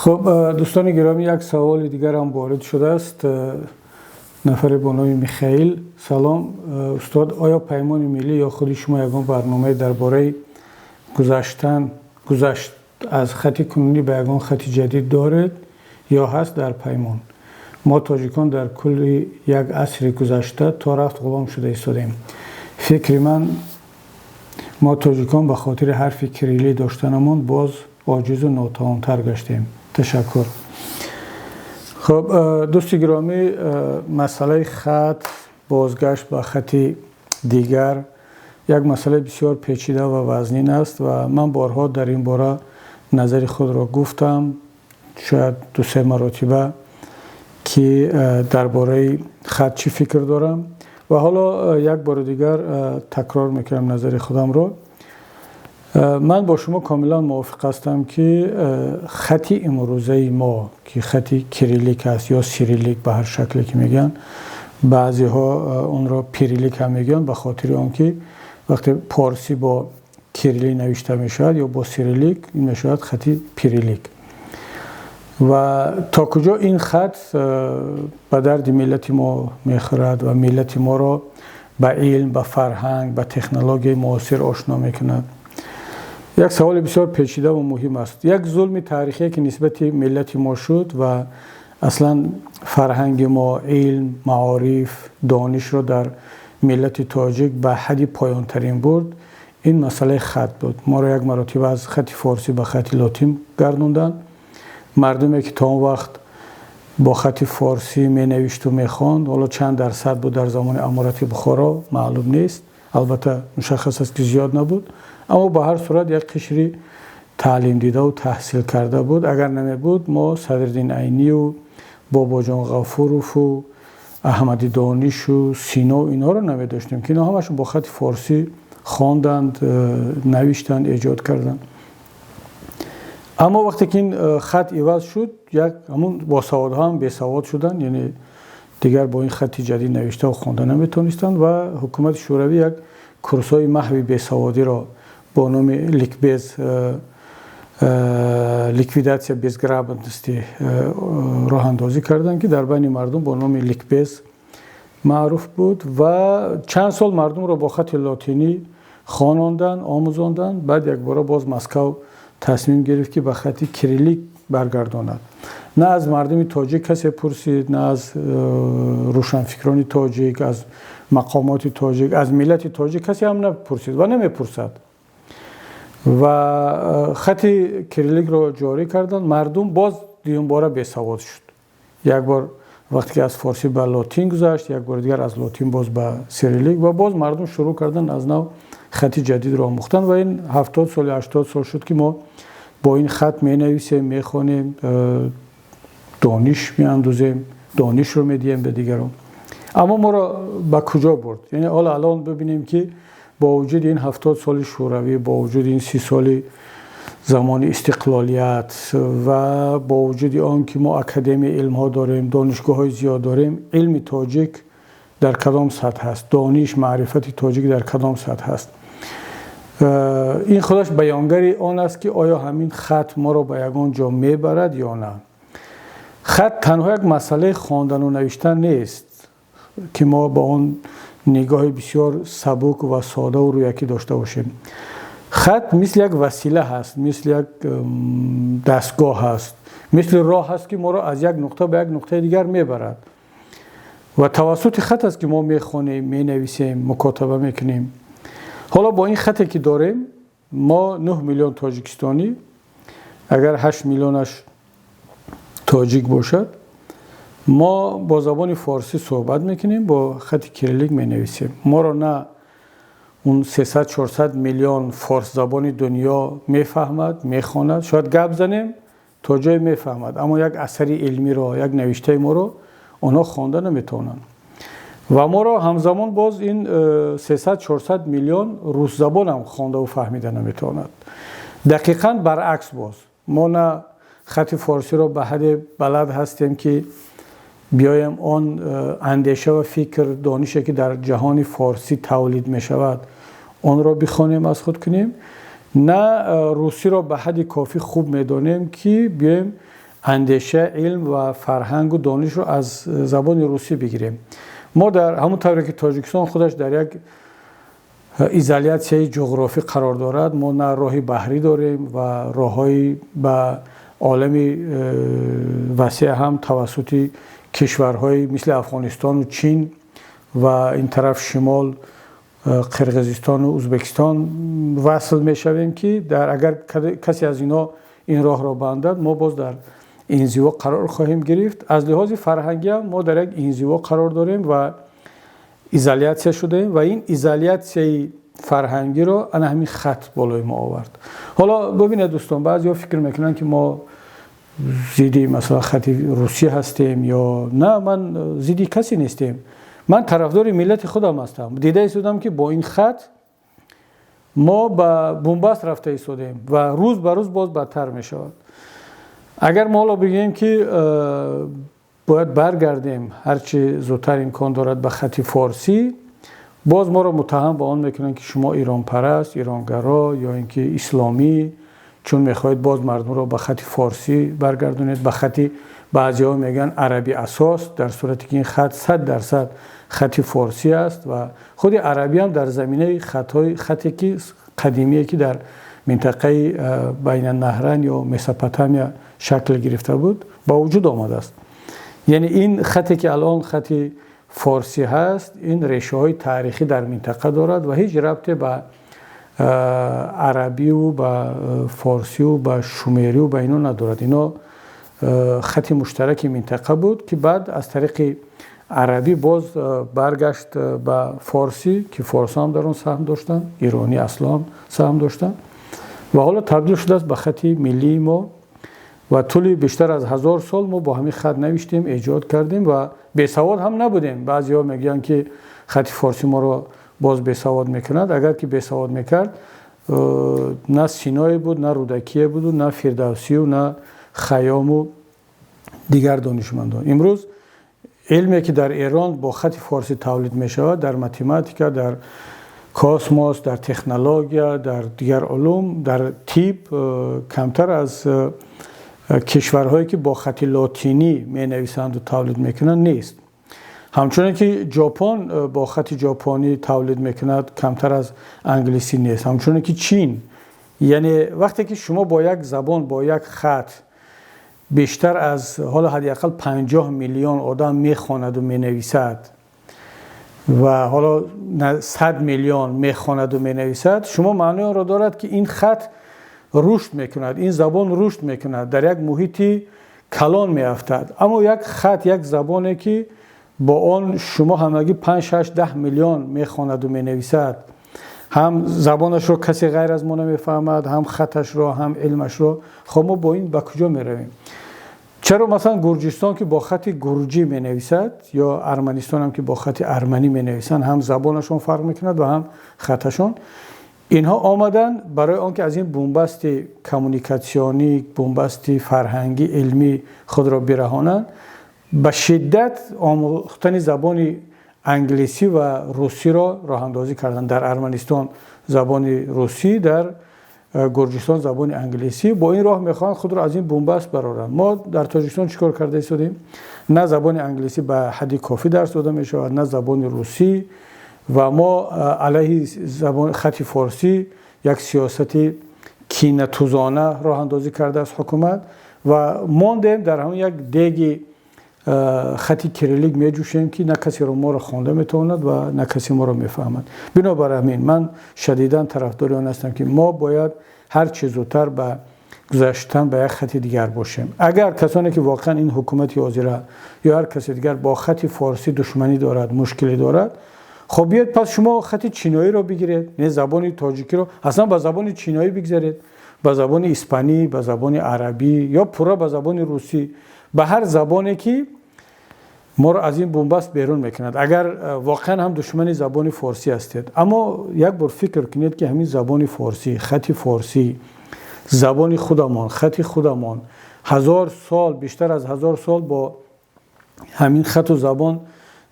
Хуб, дӯстони гиромӣ, як саволи дигар ҳам ворид шудааст. Нафаре бо номи Михаил: «Салом, устод, оё Паймони миллӣ ё худи шумо ягон барномае дар бораи гузаштан гузашт аз хати кунунӣ ба ягон хати ҷадид доред ё ҳаст дар Паймон? Мо тоҷикон дар кулли як асри гузашта то рафт ғулом шуда истодаем. Фикри ман, мо тоҷикон ба хотири ҳарфи кириллӣ доштанамон боз оҷизу нотавонтар гаштем. Ташаккур». Хуб, дӯсти гиромӣ, масъалаи хат, бозгашт ба хати дигар як масъалаи бисёр печида ва вазнин аст ва ман борҳо дар ин бора назари худро гуфтам, шояд ду-се маротиба, ки дар бораи хат чӣ фикр дорам, ва ҳоло як бори дигар такрор мекунам назари худамро. Ман бо шумо комилан мувофиқ ҳастам, ки хати имрӯзаи мо, ки хати кириллик аст ё сириллик, ба ҳар шакле ки мегӯянд, баъзеҳо онро пириллик ҳам мегӯянд, ба хотири он ки вақте порсӣ бо кириллӣ навишта мешавад ё бо сириллик, ин мешавад хати пириллик, ва то куҷо ин хат ба дарди миллати мо мехӯрад ва миллати моро ба илм, ба фарҳанг, ба технологияи муосир ошно мекунад, як саволи бисёр печида ва муҳим аст. Як зулми таърихие, ки нисбати миллати мо шуд ва аслан фарҳанги мо, илм, маориф, донишро дар миллати тоҷик ба ҳадди поёнтарин бурд, ин масъалаи хат буд. Моро як маротиба аз хати форсӣ ба хати лотин гардонданд. Мардуме, ки то он вақт бо хати форсӣ менавишту мехонд, ҳоло чанд дарсад буд дар замони Аморати Бухоро, маълум нест, албатта мушаххас аст, ки зиёд набуд, аммо ба ҳар сурат як қишри таълимдидаву таҳсил карда буд. Агар намебуд, мо Садриддин Айнию Бобоҷон Ғафурову Аҳмади Донишу Сино инҳоро намедоштем, ки инҳо ҳамашон бо хати форсӣ хонданд, навиштанд, эҷод карданд. Аммо вақте ки ин хат иваз шуд, як ҳамун босаводҳо ҳам бесавод шуданд, яъне дигар бо ин хати ҷадид навиштаву хонда наметавонистанд. Ва ҳукумати Шӯравӣ як курсҳои маҳви бесаводиро бо номи ликбез, ликвидация безграмотности, роҳандозӣ карданд, ки дар байни мардум бо номи ликбез маъруф буд, ва чанд сол мардумро бо хати лотинӣ хононданд, омӯзонданд. Баъд якбора боз Москав тасмим гирифт, ки ба хати кириллик баргардонад. На аз мардуми тоҷик касе пурсид, на аз рӯшанфикрони тоҷик, аз мақомоти тоҷик, аз миллати тоҷик касе ҳам напурсид ва намепурсад. Ва хати кирилликро ҷорӣ карданд, мардум боз дуюмбора бесавод шуд. Як бор вақте ки аз форсӣ ба лотин гузашт, як бори дигар аз лотин боз ба сириллик, ва боз мардум шурӯъ карданд аз нав хати ҷадидро омӯхтан. Ва ин 70 сол, 80 сол шуд, ки мо бо ин хат менависем, мехонем, дониш меандозем, донишро медиҳем ба дигарон. Аммо моро ба куҷо бурд? Яъне ҳоло алон бибинем, ки бо вуҷуди ин 70 соли Шӯравӣ, бо вуҷуди ин 30 соли замони истиқлолият ва бо вуҷуди он ки мо Академияи илмҳо дорем, донишгоҳҳои зиёд дорем, илми тоҷик дар кадом сатҳ аст, дониш, маърифати тоҷик дар кадом сатҳ аст? Ин худаш баёнгари он аст, ки оё ҳамин хат моро ба ягон ҷо мебарад ё на. Хат танҳо як масъалаи хондану навиштан нест, ки мо ба он нигоҳи бисёр сабук ва содаву рӯякӣ дошта бошем. Хат мисли як васила ҳаст, мисли як дастгоҳ ҳаст, мисли роҳ ҳаст, ки моро аз як нуқта ба як нуқтаи дигар мебарад, ва тавассути хат аст, ки мо мехонем, менависем, мукотаба мекунем. Ҳоло бо ин хате, ки дорем, мо 9 миллион тоҷикистонӣ, агар 8 миллионаш тоҷик бошад, мо бо забони форсӣ суҳбат мекунем, бо хати кириллик менависем. Моро на он 300-400 миллион форсзабони дунё мефаҳмад, мехонад. Шояд гап занем, то ҷое мефаҳмад, аммо як асари илмиро, як навиштаи моро онҳо хонда наметавонанд. Ва моро ҳамзамон боз ин 300-400 миллион русзабонам хондаву фаҳмида наметавонад. Дақиқан баръакс, боз мо на хати форсиро ба ҳадде балад ҳастем, ки биёем он андеша ва фикр, донише, ки дар ҷаҳони форсӣ тавлид мешавад, онро бихонем, аз худ кунем, на русиро ба ҳадди кофӣ хуб медонем, ки биёем андеша, илм ва фарҳангу донишро аз забони русӣ бигирем. Мо дар ҳамон тавре ки Тоҷикистон худаш дар як изолятсияи ҷуғрофӣ қарор дорад, мо на роҳи баҳрӣ дорем ва роҳҳои ба олами васеъ ҳам тавассути кишварҳои мисли Афғонистону Чин ва ин тараф шимол Қирғизистону Ӯзбекистон васл мешавем, ки дар агар касе аз инҳо ин роҳро бандад, мо боз дар инзиво қарор хоҳем гирифт. Аз лиҳози фарҳангӣ ҳам мо дар як инзиво қарор дорем ва изолятсия шудаем ва ин изолятсияи фарҳангиро ана ҳамин хат болои мо овард. Ҳоло бибинед, дӯстон, баъзеҳо фикр мекунанд, ки мо зидди, масалан, хати русӣ ҳастем ё на. Ман зидди касе нестем, ман тарафдори миллати худам ҳастам. Дида истодам, ки бо ин хат мо ба бунбаст рафта истодем ва рӯз ба рӯз боз бадтар мешавад. Агар мо ҳоло бигӯем, ки бояд баргардем ҳарчи зудтар имкон дорад ба хати форсӣ, боз моро муттаҳам ба он мекунанд, ки шумо иронпараст, иронгаро ё ин ки исломӣ, чун мехоҳед боз мардумро ба хати форсӣ баргардонед, ба хати баъзеҳо мегӯянд арабӣ асос, дар сурате ки ин хат 100% хати форсӣ аст ва худи арабӣ ҳам дар заминаи хатҳои хате ки қадимие, ки дар минтақаи Байнанаҳрайн ё Месопотамия шакл гирифта буд, ба вуҷуд омадааст. Яъне ин хате ки алон хати форсӣ ҳаст, ин решаҳои таърихӣ дар минтақа дорад ва ҳеҷ рабте ба арабиву ба форсиву ба шумерию ба ино надорад. Ино хати муштараки минтақа буд, ки баъд аз тариқи арабӣ боз баргашт ба форсӣ, ки форсҳо ҳам дар он саҳм доштанд, иронӣ асло саҳм доштанд ва ҳоло табдил шудааст ба хати миллии мо. Ва тӯли бештар аз 1000 сол мо бо ҳамин хат навиштем, эҷод кардем ва бесавод ҳам набудем. Баъзеҳо мегӯянд, ки хати форсӣ моро боз бесавод мекунад. Агар ки бесавод мекард, на Синое буд, на Рӯдакие буду, на Фирдавсию, на Хайёму дигар донишмандон. Имрӯз илме, ки дар Эрон бо хати форсӣ тавлид мешавад, дар математика, дар космос, дар технология, дар дигар улум, дар тиб, камтар аз кишварҳое, ки бо хати лотинӣ менависанду тавлид мекунанд, нест. Ҳамчунон ки Ҷопон бо хати ҷопонӣ тавлид мекунад, камтар аз англисӣ нест. Ҳамчунон ки Чин. Яъне вақте ки шумо бо як забон, бо як хат бештар аз ҳоло ҳадди ақал 50 миллион одам мехонаду менависад ва ҳоло 100 миллион мехонаду менависад, шумо маънои онро дорад, ки ин хат рушд мекунад, ин забон рушд мекунад, дар як муҳити калон меафтад. Аммо як хат, як забоне, ки бо он шумо ҳамагӣ 5, 6, 10 миллион мехонаду менависад, ҳам забонашро касе ғайр аз мо намефаҳмад, ҳам хаташро, ҳам илмашро, хоб мо бо ин ба куҷо меравем? Чаро, масалан, Гурҷистон, ки бо хати гурҷӣ менависад, ё Арманистонам, ки бо хати арманӣ менависанд, ҳам забонашон фарқ мекунад ва ҳам хаташон, инҳо омаданд барои он ки аз ин бунбасти коммуникатсионӣ, бунбасти фарҳангӣ, илмӣ худро бираҳонанд, ба шиддат омӯхтани забони англисӣ ва русиро роҳандозӣ карданд. Дар Арманистон забони русӣ, дар Гурҷистон забони англисӣ. Бо ин роҳ мехоҳанд худро аз ин бунбаст бароранд. Мо дар Тоҷикистон чӣ кор карда истодем? На забони англисӣ ба ҳадди кофӣ дарс дода мешавад, на забони русӣ ва мо алайҳи забон, хати форсӣ як сиёсати кинатузона роҳандозӣ кардааст ҳукумат ва мондем дар ҳамон як деги хати кириллик меҷӯшем, ки на касеро моро хонда метавонад ва на касе моро мефаҳмад. Бинобар ҳамин ман шадидан тарафдори он ҳастам, ки мо бояд ҳар чӣ зудтар ба гузаштан ба як хати дигар бошем. Агар касоне, ки воқеан ин ҳукумати ҳозира ё ҳар касе дигар бо хати форсӣ душманӣ дорад, мушкилӣ дорад, хоб биёед, пас шумо хати чиноиро бигиред, не забони тоҷикиро, аслан ба забони чиноӣ бигзаред, ба забони испанӣ, ба забони арабӣ ё пурра ба забони русӣ, ба ҳар забоне, ки моро аз ин бунбаст берун мекунад, агар воқеан ҳам душмани забони форсӣ ҳастед. Аммо як бор фикр кунед, ки ҳамин забони форсӣ, хати форсӣ, забони худамон, хати худамон 1000 сол, бештар аз 1000 сол бо ҳамин хату забон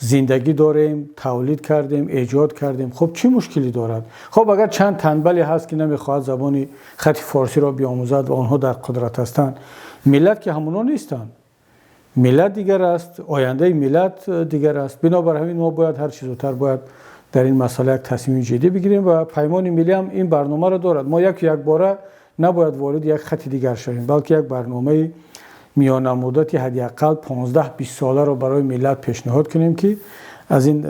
Зиндагӣ дорем, тавлид кардем, эҷод кардем. Хуб, чӣ мушкиле дорад? Хуб, агар чанд танбале ҳаст, ки намехоҳад забони хати форсиро биомӯзад ва онҳо дар қудрат ҳастанд, миллат ки ҳамонҳо нестанд. Миллат дигар аст, ояндаи миллат дигар аст. Бинобар ҳамин мо бояд ҳарчи зудтар бояд дар ин масъала як тасмими ҷиддӣ бигирем ва Паймони Миллӣ ҳам ин барномаро дорад. Мо яку якбора набояд ворид як хати дигар шавем, балки як барномаи миёнамуддати ҳадди ақал 15-20 соларо барои миллат пешниҳод кунем, ки аз ин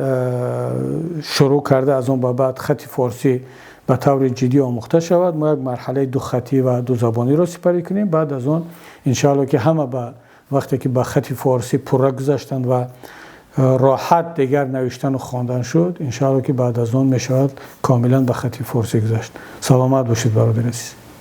шурӯъ карда, аз он ба баъд хати форсӣ ба таври ҷиддӣ омӯхта шавад. Мо як марҳалаи духатӣ ва дузабониро сипарӣ кунем. Баъд аз он, иншоалло, ки ҳама ба вақте ки ба хати форсӣ пурра гузаштанд ва роҳат дигар навиштану хондан шуд, иншоалло, ки баъд аз он мешавад комилан ба хати форсӣ гузашт. Саломат бошед, бародари азиз.